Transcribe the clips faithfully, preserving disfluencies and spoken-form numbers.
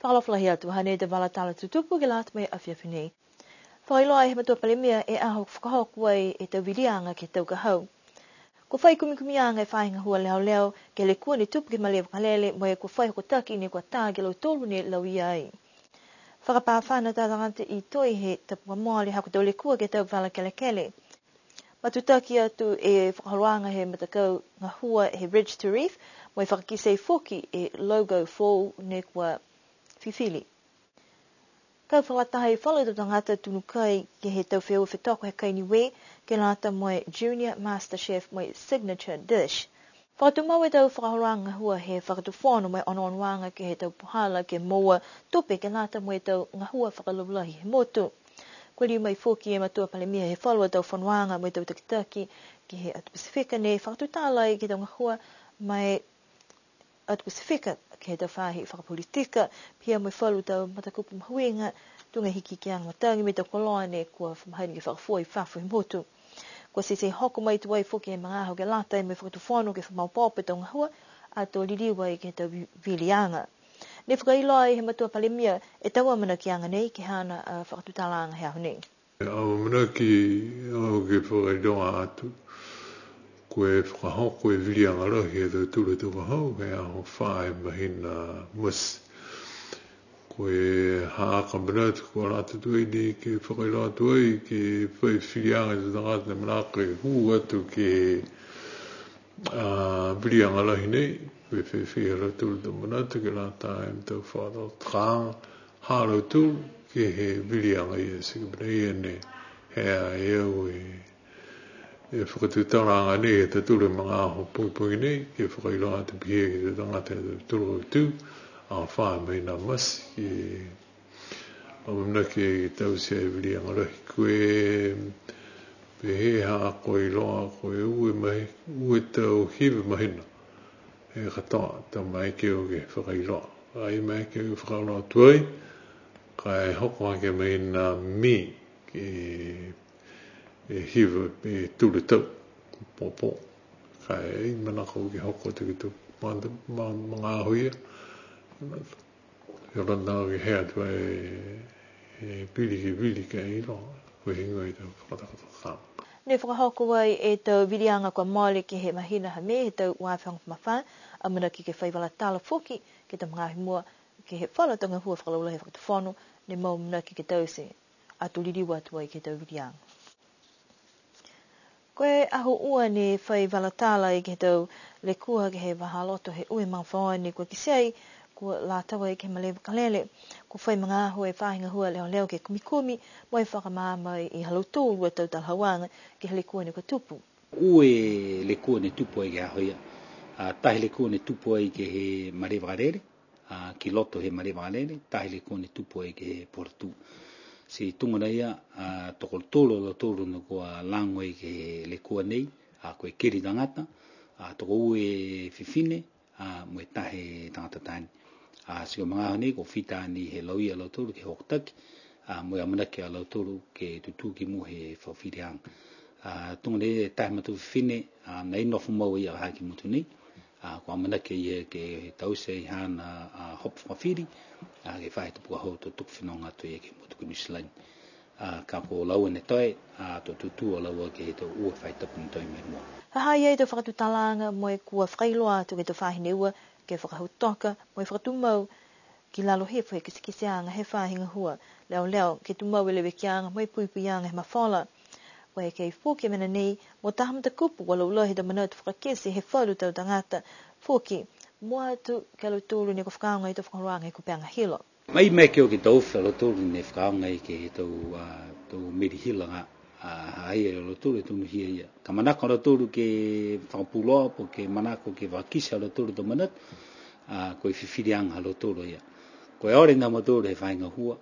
Fakaalofa lahi atu, hanei e tau vala tala tutupu ke lata mo e afiafi nei. Fakailoa he matua palemia e aho fakahoko ai e tau viliaga ke he tau ka hau. Kua fai kumikumiaga e faahi gahua leoleo ke he lekua ne tupu ke he malē vakalele, mo e kua fai hokotaki ne kua tā ke lautolu ne lauia ai. Fakapāfana tau tagata i Toi he tapu kua mole ha ko e tau lekua ke he tau vala kelekele. Matutaki atu e fakaholoaga he matakau gahua he Ridge to Reef, mo e fakakite foki e logo foou ne kua fifili. Kau fakalataha e falu tau tagata tunu kai ke he tau feua fetoko he kai Niue, ke lata mo e Junior Master Chef mo e Signature Dish. Fakatumau e tau fakaholoaga gahua he Fakatufono mo e onoonoaga ke he tau puhala ke moua tupe ke lata mo e tau gahua fakalaulahi he motu. Kua liu mai foki e matua palemia he falu a tau fonoaga mo e tau takitaki ke he atu Pasifika ne fakatutala ai ke he tau gahua ma e atu Pasifika ke he tau faahi fakapolitika, pihia mo e falu tau matakupu mahuiga, tuga e hikihikiaga matagi mo e tau koloa ne kua fa mahani ke fakafua i fafo he motu. Kua teitei hoko mai tuai foki e magaaho ke lata mo e Fakatufono ke fakamaopoopo e tau gahua, ato liliu ai ke he tau vi-, viliaga. Ne fakailoa ai he matua palemia e tau amanakiaga nei ke he haana a fakatutalaaga he aho nei. Amanaki au ke fakailoa atu, ko e fakahoko e viliaga lahi he tautolu he tau ka hau, he aho fā he mahina Masi. Ko e haaku manatu kua lata tuai ni ke fakailoa atu ai, ke fai filiaga e tau tagata manako ke hū atu ke he, a, viliaga lahi nei, ko e fēfē ha lautolu tau manatu ke lata mo e tau fakatokaaga ha lautolu ke he viliaga ia, ti ko e mena ia ne hea e au e, e fakatutalaaga nei he tautolu he magaaho pogipogi nei, ke fakailoa atu pihia ke he tau tagata he tautolu kautū, aho fā he mahina Masi, ke amanaki ke taute e viliaga lahi. Ko e pehē haaku iloa, ko e ua e mahi-, ua e tau hiva e mahina he katoa, ta maeke au ke fakailoa. Ai maeke au ke fakailoa atu ai, ka e hoko hake e mahina Me, ke e hiva e tolu e tau, pōpō. Ka e ai manako ke hoko atu ke he tau ma-, ma-, magaaho ia. Ia lana ke hea atu e, e vili ke vili ke iloa, ko e heigoa e tau fakatokatokaaga. Ne fakahoko ai e tau viliaga kua mole ke he mahina ha Me he tau ua afe hogofulu ma fā, amanaki ke fai vala tala foki ke he tau magaaho i mua, ke he falu tau gahua fakalaulahi he Fakatufono, ne mau amanaki ke taute, ato liliu atu ai ke he tau viliaga. Ko e aho ua ne fai vala tala ai ke he tau lekua ke he vahāloto he ua e magafaoa ne kua kitia ai, kua lata ai ke he malē vakalele. Kua fai magaaho e faahi gahua leoleo ke kumikumi, mo e fakamaama ai ha lautolu a tau talahauaga ke he lekua ne kua tupu. Ua e lekua ne tupu ai ke he aho ia. A, taha e lekua ne tupu ai ke he malē vakalele, a, ki loto he malē vakalele, taha e lekua ne tupu ai ke he puhala tū. Ti tuga ia, a, tokotolu a lautolu ne kua lago ai ke he lekua nei, a, ko e keli tagata, a, tokoua e fifine, a, mo e taha e tagata taane. A, ti ko e magaaho nei, kua fita ni he lauia a lautolu ke hokotaki, a, mo e amanaki a lautolu ke tutū ki mua he fakafiliaga. A, tuga e taha e matua fifine, a, ne nofo mau a ia ha ke he motu nei, a, kua amanaki a ia ke taute e haana, a, hopo fakafili, a, ke he faahi tapu ka hau to tuku fenoga atu a ia ke he motu ko Niu Silani. A, ka ko laua ne toe, a, to tutū a laua ke he tau ua e faahi tapu ne toe mai mua. Ha ha i ai e tau fakatutalaaga mo e kua fakailoa atu ke he tau faahi ne ua, ke fakahautoka, mo e fakatumau ki lalo hifo he kitekiteaga he faahi gahua leoleo, ke tumau e levekiaga mo e puipuiaga he mafola. Kua eke foki e mena nei mo taha matakupu kua laulahi e tau manatu fakakite he falu tau tagata foki, mua atu ki a lautolu ne kua fakaaoga e tau fakaholoaga he kupega hila. Ai maeke au ke taofi a lautolu ne fakaaoga ai ke he tau, a, tau meli hila ga, a, ha ha i ai a lautolu e tonuhia ia. Ka manako a lautolu ke fakapuloa po ke manako ke fakakite a lautolu e tau manatu, a, ko e fifiliaga ha lautolu ia. Ko e ole ni ha mautolu he faahi gahua,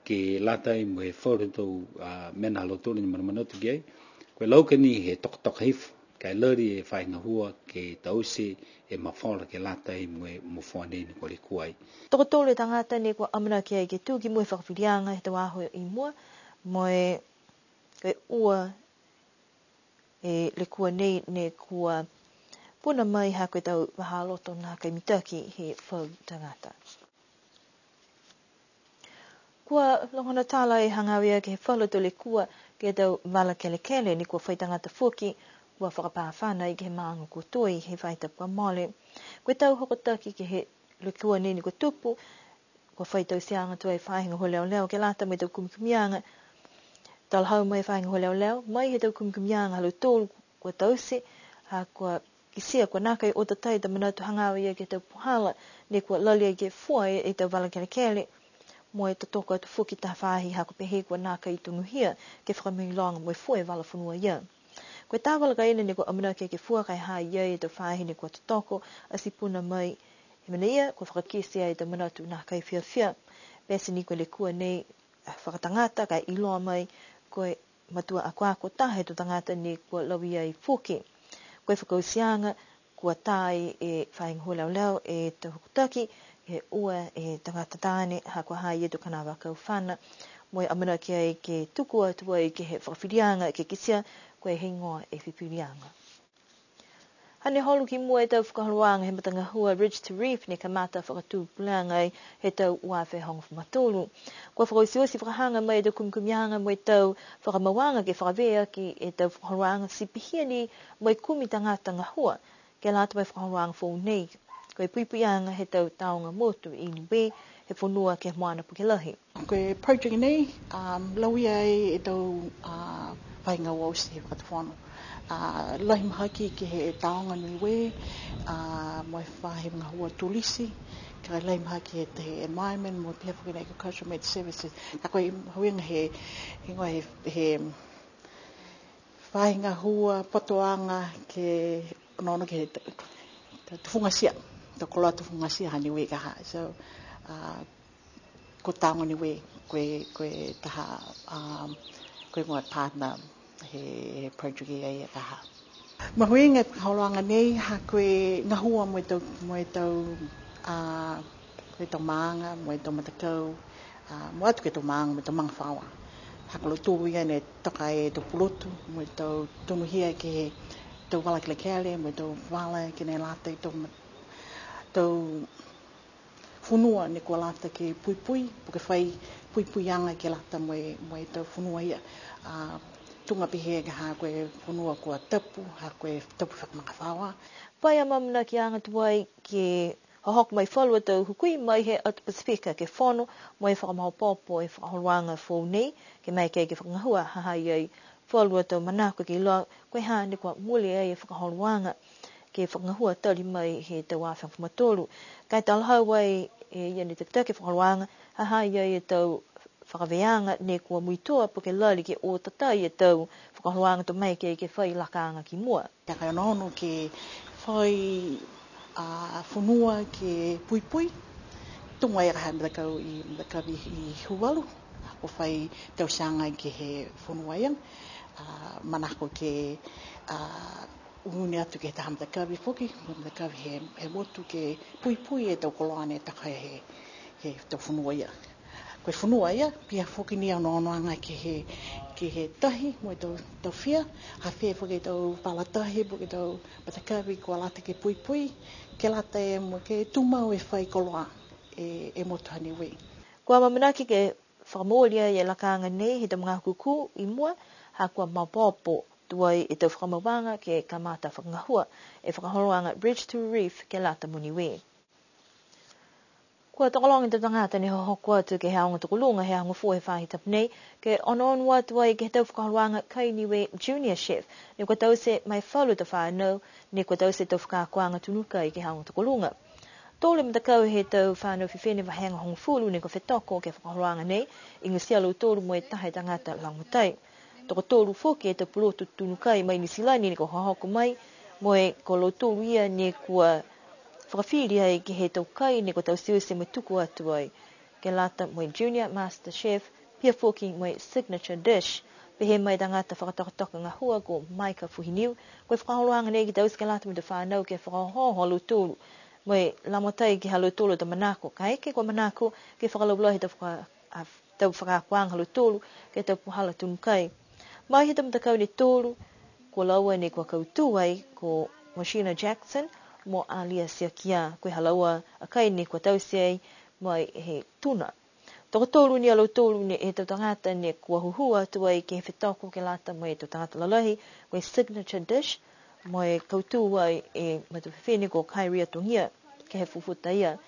ke lata mo e falu tau, a, mena ha lautolu ne manamanatu ki ai. Ko e lauka ni he tokatoka hifo, ka e lali e faahi gahua ke taute e mafola ke lata mo e mafola nei ne kua lekua ai. Tokotolu e tagata ne kua amanaki ai ke tū ki mua he fakafiliaga he tau aho i mua, mo e, e ua e lekua nei ne kua puna mai ha ko e tau vahāloto nākai mitaki he fau tagata. Kua logona tala e hagaao ia ke he falu tau lekua ke he tau vala kelekele ne kua fai tagata foki, kua fakapāfana ai ke he maaga ko Toi he faahi tapu kua mole. Ko e tau hokotaki ke he lekua nei ne kua tupu, kua fai tauteaga tuai e faahi gahua leoleo ke lata mo e tau kumikumiaga. Talahau mai e faahi gahua leoleo, mai he tau kumikumiaga ha lautolu kua taute, ha kua kitia kua nākai o tatai e tau manatu hagaao ia ke he tau puhala ne kua lali ai ke fua e, e tau vala kelekele. Mo e totoko atu foki taha faahi ha kua pehē kua nākai tonuhia ke fakamailoga mo e fua e vala fonua ia. Ko e taha vala kaina ne kua amanaki ke fua ka e ha i ai e tau faahi ne kua totoko, ati puna mai. He mena ia, kua fakakite ai e tau manatu nākai fiafia. Pete ni ko e lekua nei, fakatagata ka e iloa mai ko e matua akoako taha he tau tagata ne kua lauia ai foki. Ko e fakaotiaga, kua tā e faahi gahua leoleo e tau hokotaki, he ua e tagata taane, ha kua ha i ai e tau kanavaakau fana. Mo e amanaki ai ke tuku atu ai ke he fakafiliaga ke kitia ko e heigoa e fifiliaga. Hane holo ki mua e tau fakaholoaga he matagahua Ridge to Reef ne kamata fakatupulaga ai he tau ua afe hogofulu ma tolu. Kua fakaotioti fakahaga mai e tau kumikumiaga mo e tau fakamauaga ke fakavē aki e tau fakaholoaga ti pihia ni mo e kumi tagata gahua ke lata mo e fakaholoaga foou nei. Ko e puipuiaga he tau tāoga motu i Niue, he fonua ke he moana puke lahi. Ko e project nei, um, lauia ai e tau, uh, faahi gahua oti he fakatufono. Uh, lahi mahaki ke he tāoga Niue, uh, mo e faahi gahua tulisi, ka lahi mahaki he, he environment, mo e pihia foki ne agriculture, med services. Ka ko e mahuiga he, he, he, he faahi gahua potoaga ke onoono ke he ta-, ta-, tufugatia, tau koloa tufugatia ha Niue ka ha. So, uh, ko e tāoga Niue, ko e, ko e taha, um, ko e higoa partner he, he project ia ia ka ha. Mahuiga e fakaholoaga nei, ha ko e gahua mo e tau, mo e tau, uh, ko e tau maaga, mo e tau matakau, uh, mua atu ke he tau maaga, mo e tau magafaoa. Ha ko lautolu ia ne toka e tau pulotu, mo e tau tonuhia ke he tau vala kelekele, mo e tau vala ke ne lata e tau ma-, tau fonua ne kua lata ke puipui, po ke fai puipuiaga ke lata mo e, mo e tau fonua ia. A, tuga pehē ka ha ko e fonua kua tapu, ha ko e tapu fakamagafaoa. Fai amaamanakiaga tuai ke hohoko mai falu a tau hukui mai he atu Pasifika ke fono mo e fakamaopoopo e fakaholoaga foou nei, ke maeke ke fakagahua ha ha i ai falu a tau manako ke iloa ko e ha ne kua mole ai e fakaholoaga ke fakagahua tali mai he tau afe hogofulu ma tolu. Ka e talahau ai e ia ne takitaki e fakaholoaga, ha ha i ai e tau fakavēaga ne kua muitua po ke lali ke o tatai e tau fakaholoaga to maeke ke fai lakaaga ki mua. Ka e onoono ke fai, a, fonua ke puipui, tuga e ka ha e matakau i, matakavi i Huvalu, kua fai tauteaga ke he fonua ia, a, manako ke, a, uiui atu ke he taha matakavi foki, matakavi he, he motu ke puipui e tau koloa ne toka he, he tau fonua ia. Ko e fonua ia, pihia foki ni e onoonoaga ke he, ke he tahi, mo e tau, tau fia, ha fē foki e tau vala tahi, po ke tau matakavi kua lata ke puipui, ke lata e mo ke tumau e fai koloa e, e motu ha Niue. Kua amaamanaki ke fakamooli ai e lakaaga nei he tau magaaho kūkū i mua, ha kua maopoopo tuai e tau fakamauaga ke kamata fakagahua e fakaholoaga Bridge to Reef ke lata mo Niue. Kua tokologa e tau tagata ne hohoko atu ke he aoga tokoluga he aho Gofua he faahi tapu nei, ke onoono atu ai ke he tau fakaholoaga Kai Niue Junior Chef, ne kua taute ma e falu tau fanau, ne kua taute tau fakaakoaga tunu kai ke he aoga tokoluga. Tolu e matakau he tau fanau fifine vahega hogofulu ne kua fetoko ke he fakaholoaga nei, igatia a lautolu mo e taha e tagata lagomatai. Tokotolu foki e tau pulotu tunu kai mai Niu Silani ne kua hohoko mai, mo e ko lautolu ia ne kua fakafili ai ke he tau kai ne kua taute mo e tuku atu ai. Ke lata mo e Junior Master Chef, pihia foki mo e Signature Dish. Pehē mai e tagata fakatokatoka gahua ko Micah Fuhiniu, ko e fakaholoaga nei ke taute ke lata mo e tau fanau ke fakaohooho a lautolu mo e lagomatai ke he ha lautolu a tau manako, kaeke kua manako ke fakalaulahi e tau faka-, a, tau fakaakoaga ha lautolu ke he tau puhala tunu kai. Mai he tau matakau ne tolu, ko laua ne kua kautū ai ko Moshina Jackson mo Alia Siakia, ko e ha laua a kai ne kua taute ai mai he tuna. Tokotolu ni a lautolu ne e tau tagata ne kua hūhū atu ai ke he fetoko ke lata mo e tau tagata lalahi, ko e signature dish, mo e kautū ai e matua fifine ko Kyria Togia, ke he fufuta ia.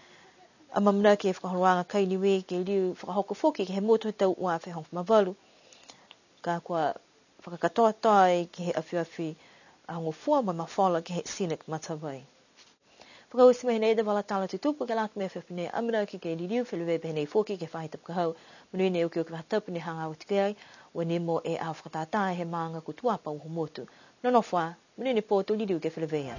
Amanaki e fakaholoaga kai Niue ke liu fakahoko foki ke he motu he tau ua afe hogofulu ma valu. Ka kua fakakatoatoa ai ke he afiafi Aho Gofua mo e mafola ke he Scenic Matavai. Fakaoti mai nei e vala tala tutupu ke lata mo e afiafi nei, amanaki ke liliu feleveia pehē nei foki ke he faahi tapu ka hau. Monuina e okioki faahi tapu ne hagaao atu ki ai, ua nimo e aho fakatātā he maaga ko Tuapa Uhomotu. Nonofo ā, monuina e pō, to liliu ke feleveia.